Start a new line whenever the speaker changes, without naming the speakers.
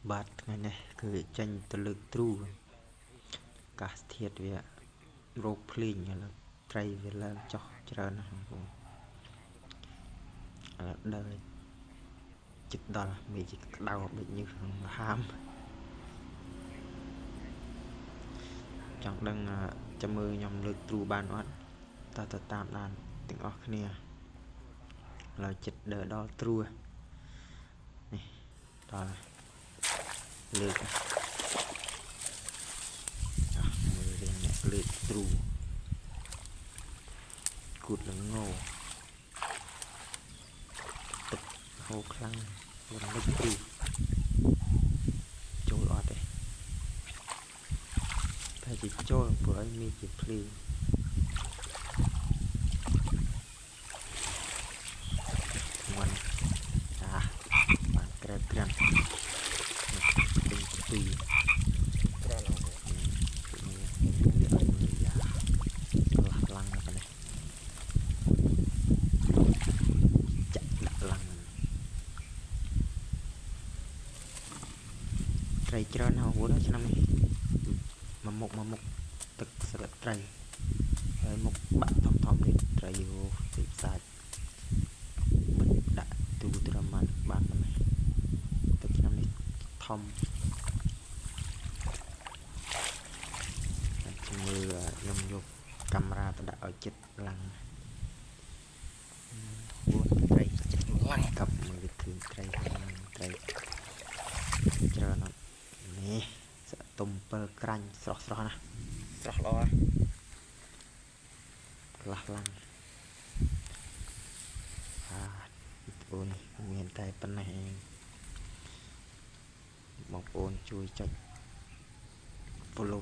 បាទថ្ងៃនេះគឺចេញទៅលើកទ្រូកាសធាតុវារោគភ្លៀងឥឡូវត្រីវាឡើងចុះច្រើនណាស់បងប្អូនឥឡូវដើរចិត្តដល់មេឃក្តៅបិចញើសហាមចង់ដឹងចាំមើលខ្ញុំលើកទ្រូបានអត់តើទៅតាមដានទាំងអស់គ្នាឥឡូវចិត្តដើរដល់ទ្រូនេះដល់លើកមើលរៀងអ្នកលើកទ្រូគូតល្ងទឹកហូរខ្លាំងលំលិចទ្រូចូលអត់ទេតែជាចូលព្រោះឲ្យមានជាភ្លៀងធ្ងន់អាបានក្រែបក្រាំពេញពី
ច្រើនអស់
វាឲ្យមើលយ៉ាកន្លះឡើងប៉ុណ្ណេះចាក់ដាក់ឡើងត្រីច្រើនណាស់បងប្អូនឆ្នាំនេះមួយមុខមួយមុខទឹកស្រិតត្រីហើយមុខបាក់ធំធំនេះត្រីអូទីផ្សាច់បិទដាក់ទូត្រឹមបានបានប៉ុណ្ណេះទឹកឆ្នាំនេះធំជំងឺខ្ញុំយកកាមេរ៉ាទៅដាក់ឲ្យចិត្តឡើង4ត្រី
ចិត្តឡើង
កັບមើលវាឃើញត្រីត្រីច្រើនអត់នេះសតុំ7ក្រាញ់ស្រស់ស្រស់ណាស់
ស្រស់ល្អ
កន្លះឡើងបាទបងប្អូនមានតែប៉ុណ្ណេះឯងបងប្អូនជួយចុច follow